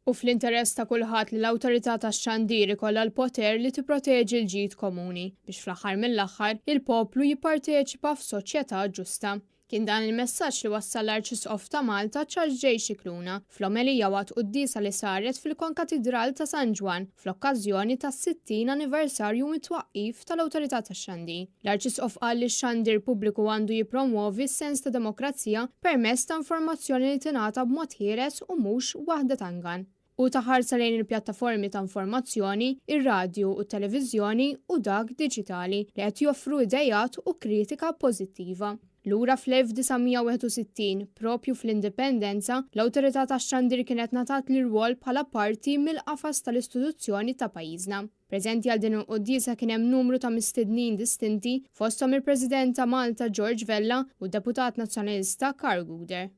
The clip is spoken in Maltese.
Hu fl-interess ta' kulħadd li l-Awtorità tax-Xandir ikollha l-poter li tipproteġi l-ġid komuni biex fl-aħħar mill-aħħar il-poplu jipparteċipa f'soċjetà ġusta. Kien dan il-messaġġ li wassal l-Arċisqof ta' Malta Charles J. Scicluna fl-omelija waqt quddiesa li saret fil-Konkatidral ta' San Ġwann fl-okkażjoni tas-60 anniversarju mit-twaqqif tal-Awtorità tax-Xandir. L-Arċisqof qal li x-xandir pubbliku għandu jippromwovi s-sens ta' demokrazija permezz ta' informazzjoni li tingħata b'mod ħieles u mhux waħda ta' ingann. Hu ta ħarsa lejn il-pjattaformi ta' informazzjoni, ir-radju u t-televiżjoni u dak diġitali li qed joffru ideat u kritika pożittiva. Lura fl-1961, proprju fl-Indipendenza, l-Awtorità tax-Xandir kienet ngħatat l-irwol bħala parti mill-qafas tal-istituzzjoni ta' pajjiżna. Preżenti għal din il-quddiesa kien hemm numru ta' mistednin distinti, fosthom il-President ta' Malta George Vella u d-Deputat Nazzjonalista Karl Gouder.